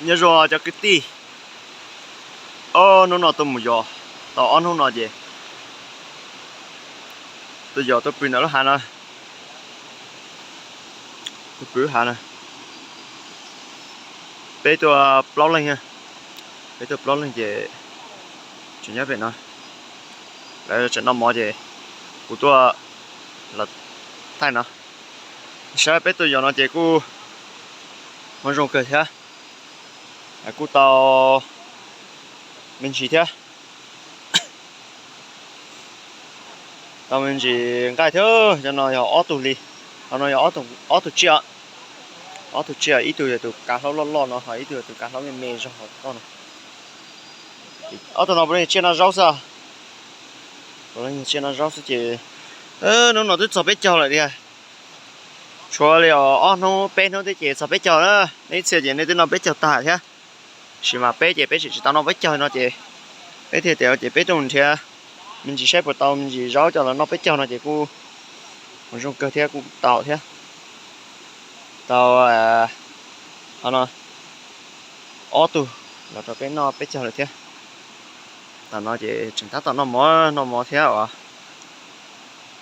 Nyob zoo cov kwv tij, ob hnub no tuaj mus yos, tau ob hnub no ces tuaj yos tuaj pw ntawm lub hav no, tuaj pw lub hav no. Peb tuaj plaub leeg, peb tuaj plaub leeg ces tseem nyob pem no, lawv tseem noj mov ces kuv tuaj los thaij no. Saib peb tuaj yos no ces kuj hmoov zoo kawg thiab, kuj tau me ntsis thiab. Tau me ntsis nqaij thiab, cov no yog ob tug li, ho no yog ob tug tsiaj, ob tug tsiaj, ib tug yog tus kav hlaub loj loj no, ho ib tug yog tus kav hlaub me me zog hauv toj no. Ob tug no puav leej tsiaj noj zaub xwb, puav leej tsiaj noj zaub xwb ces hnub no twb txog peb caug lawm tiag. Tshuav li ob hnub peb hnub thiab ces txog peb caug na. Nej ib txhia ces nej twb noj peb caug tag thiab, tab sis mas peb ces peb tseem tsis tau noj peb caug no ces peb thiaj tias ces peb tuaj mus nrhiav me ntsis saib puas tau me ntsis zaub coj los noj peb caug no ces kuj zoo kawg thiab kuj tau thiab. Tau, ho no ob tug los rau peb noj peb caug lawm thiab. Tam no ces tseem tab tom noj mov noj mov thiab os.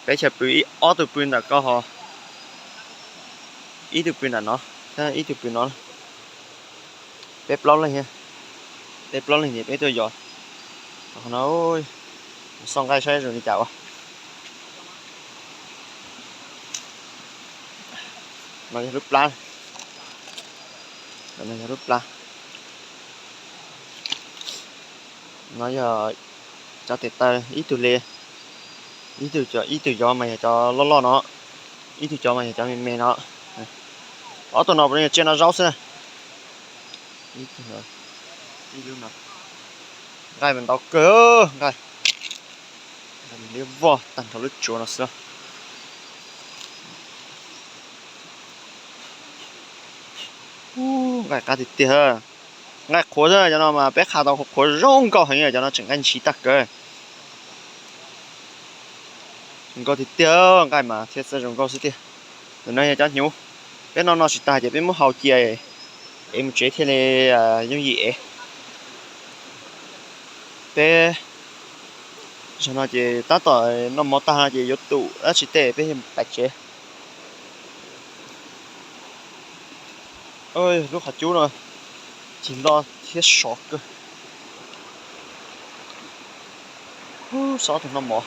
Peb chaw pw, ob tug pw ntawm ko ho, ib tug pw ntawm no thiab ib tug pw no. Peb plaub leeg, peb plaub leeg ces peb tuaj yos no, xauj nqaij saib zoo li cas ua. No yog lub plab, no yog lub plab. No yog cov tes taw ib tug li, ib tug, ib tug cov mas yog cov loj loj no, ib tug cov mas yog cov me me no. Ob tug no puav leej yog tsiaj noj zaub xwb. Nqaij mas ntau kawg, nqaij liab vog tag nrho lub tsuas no xwb. Nqaij qab tiag tiag, nqaij qhuav xwb, cov no mas peb qha tau qhuav zoo nkauj heev, cov no tseem nqaij ntshiv tag kawg. Zoo nkauj tiag tiag, nqaij mas thiaj txawj zoo nkauj xwb tiag. Ntawm no yog cov hnyuv, peb noj noj tsis tag ces peb muab hau cia es mus tsev thiaj li yooj yim es. Peb zaum no ces tab tom noj mov tag no ces yuav tum dab tsi tej peb pais tsev. Lub qhov cub no cig nto thiab sov kawg. Xob tus noj mov.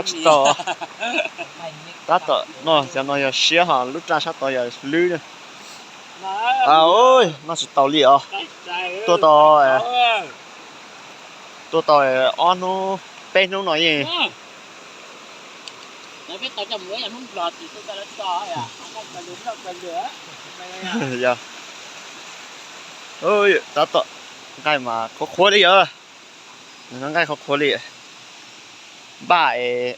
Tsis tau. Tab tom no, cov no yog siab ho lub raj sab tod yog hlwb. Noj tsis tau li os. Tuaj tau, tuaj tau ob hnub peb hnub no yeej. Tab tom nqaij mas qhuav qhuav li yog, nqaij qhuav qhuav li, npaj es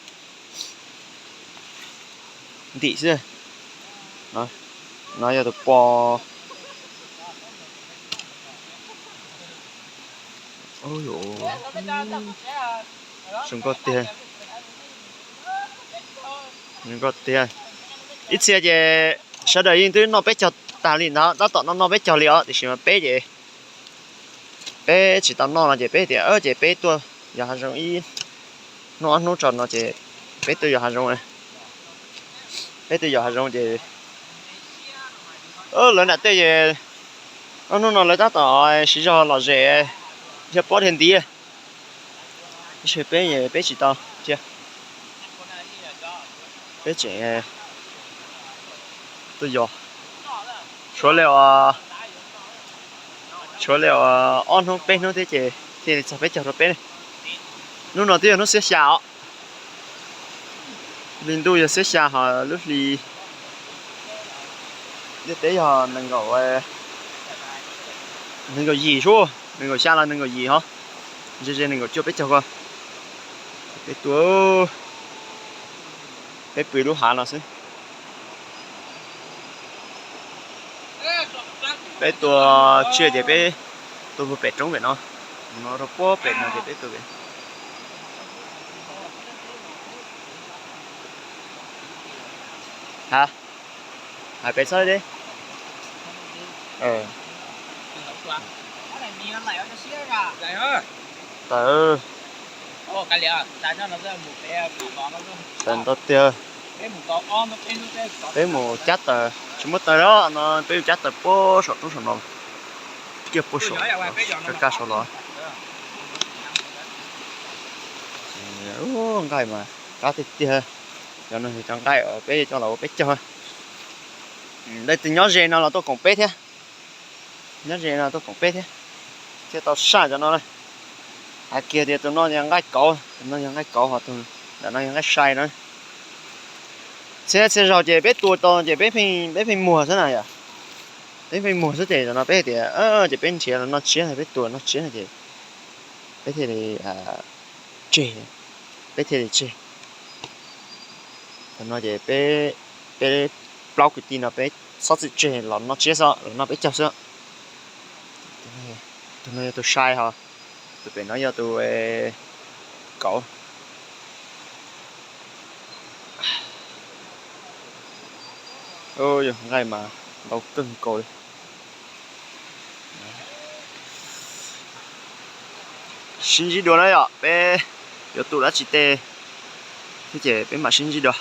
ntim xwb. No yog tus pos. Zoo nkauj tiag, zoo nkauj tiag. Ib txhia ces sawv daws yeej twb noj peb caug tag li ntawd, tab tom noj noj peb caug li os, tiam sis mas peb ces peb tsis tau noj no ces peb tias ces peb tuaj yos hav zoov ib hnub ob hnub tso no ces peb tuaj yos hav zoov, peb tuaj yos hav zoov ces lawv nram tej ces ob hnub no lawv tab tom siv zog lom zem, yog pob dhia ntiv. Tab sis peb, peb tsis tau thiab, peb tseem tuaj yos. Tshuav li, tshuav li ob hnub peb hnub thiab ces thiaj li txog peb caug rau peb. Hnub no twb yog hnub xiab xya os. Hli ntuj yog xiab xya ho lub hli ntiaj teb yog nees nkaum, nees nkaum yim sub, nees nkaum xya los nees nkaum yim ho, ze ze nees nkaum cuaj peb caug ko. Peb tuaj, peb pw lub hav no xwb. Peb tua tsiaj ces peb tua puag pem roob pem no, no rau puag pem no ces peb tua pem. Hais peb txhob deb. Tawm. Tawm ntau tiag. Peb mus cab taws, tsis muaj taws lawm no, peb mus cab taws puag saum roob saum no. Kiag puag saum, kaj saud los. Nqaij mas qab tiag tiag. Cov no yog cov nqaij uas peb coj los ua peb cog. Leej twg nyob ze no los tuaj koom peb thiab. Nyob ze no tuaj koom peb thiab, thiaj tau saj cov no na. Hais kiag tias tus no yog nqaij kauv, tus no yog nqaij kauv, ho tus ntawm no yog nqaij sai no. Txhia txhia zaus ces peb tua tau ces peb pheej muag xwb na yom. Peb pheej muag xwb ces no peb hais tias, ces peb nrhiav los noj tsiab, peb tua noj tsiab no ces peb thiaj li tseg, peb thiaj li tseg. Thaum no ces peb, peb plaub kwv tij no peb txhob txwm tseg los noj tsiab xwb, los noj peb caug xwb. Tus no yog tus sai ho, tus pem no yog tus kauv. Yog nqaij mas ntau kawg nkaus li. Sib ntsib dua na yom, peb yuav tua dab tsi tej thiab ces peb mam sib ntsib dua.